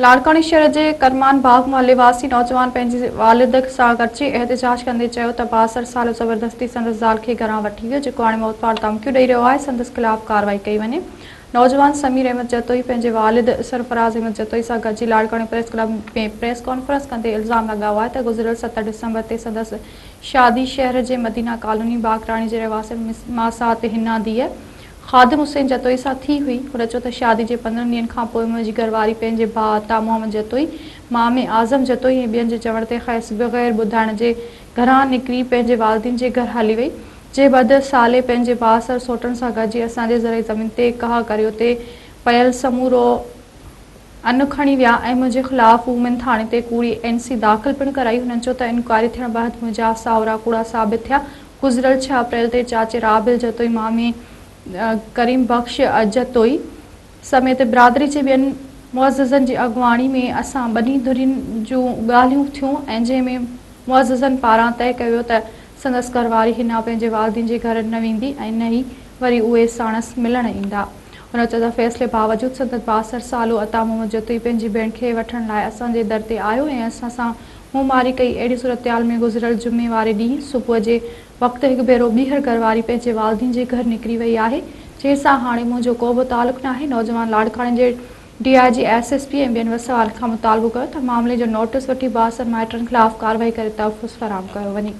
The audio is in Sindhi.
لاڙڪاڻي شهر جي ڪرمان باغ محلي واسي نوجوان پنهنجي والد سان گڏجي احتجاج ڪندي چيو ته بااثر سالو زبردستي سندس زال کي گهران وٺي ويو جيڪو هاڻي موتمار ڌمڪيون ڏئي رهيو آهي سندس خلاف ڪارروائي ڪئي وڃي نوجوان سمير احمد جتوئي پنهنجي والد سرفراز احمد جتوئي سان گڏجي لاڙڪاڻي پريس ڪلب ۾ پريس ڪانفرنس ڪندي الزام لڳايو آهي ته گذريل ست ڊسمبر تي سندس شادي شهر جي مدينه ڪالوني باقراڻي جي رهواسين ماسات حنا ڌيء خادم حسين جتوئي سان ٿي هئي. هن چيو ته شادي جي 15 ڏينهن کان پوء منهنجي گهرواري پنهنجي ڀاء عطا محمد جتوئي، مامي اعظم جتوئي ۽ ٻين جي چوڻ تي کيس بغير ٻڌائڻ جي گهران نڪري پنهنجي والدين جي گهر هلي وئي. جنهن بعد صالح پنهنجي بااثر سوٽن سان گڏجي اسان جي زرعي زمين تي ڪاهه ڪري اتي پيل سمورو ان کڻي ويا ۽ منهنجي خلاف وومين ٿاڻي تي ڪوڙي اين سي داخل پڻ ڪرائي. هنن چيو ته انڪوائري ٿيڻ بعد منهنجا ساهورا ڪوڙا ثابت ٿيا. گذريل ڇهه اپريل تي چاچي رابيل جتوئي، مامي ڪريم بخش جتوئي سميت برادري جي ٻين معززن جي اڳواڻي ۾ اسان ٻنهي ڌرين جون ڳالهيون ٿيون ۽ جنهن ۾ معززن پاران طئي ڪيو ويو ته سندس گهرواري حنا پنهنجي والدين جي گهر نه ويندي ۽ نه ئي وري اهي ساڻس ملڻ ايندا. هن چيو ته فيصلي باوجود سندس بااثر سالو عطا محمد جتوئي پنهنجي ڀيڻ کي وٺڻ لاء اسان جي در تي آيو ۽ اسان سان منهن ماري ڪئي، اهڙي صورتحال ۾ گذريل جمعي واري ڏينهن صبح جي وقت هڪ ڀيرو ٻيهر گهرواري پنهنجي والدين جي گهر نڪري وئي آهي، جنهن سان هاڻي منهنجو ڪوبه تعلق ناهي، نوجوان لاڙڪاڻي جي D I G, S S P ۽ ٻين وس وارن کان مطالبو ڪيو ته معاملي جو نوٽيس وٺي بااثر مائٽن خلاف ڪارروائي ڪري تحفظ فراهم ڪيو وڃي.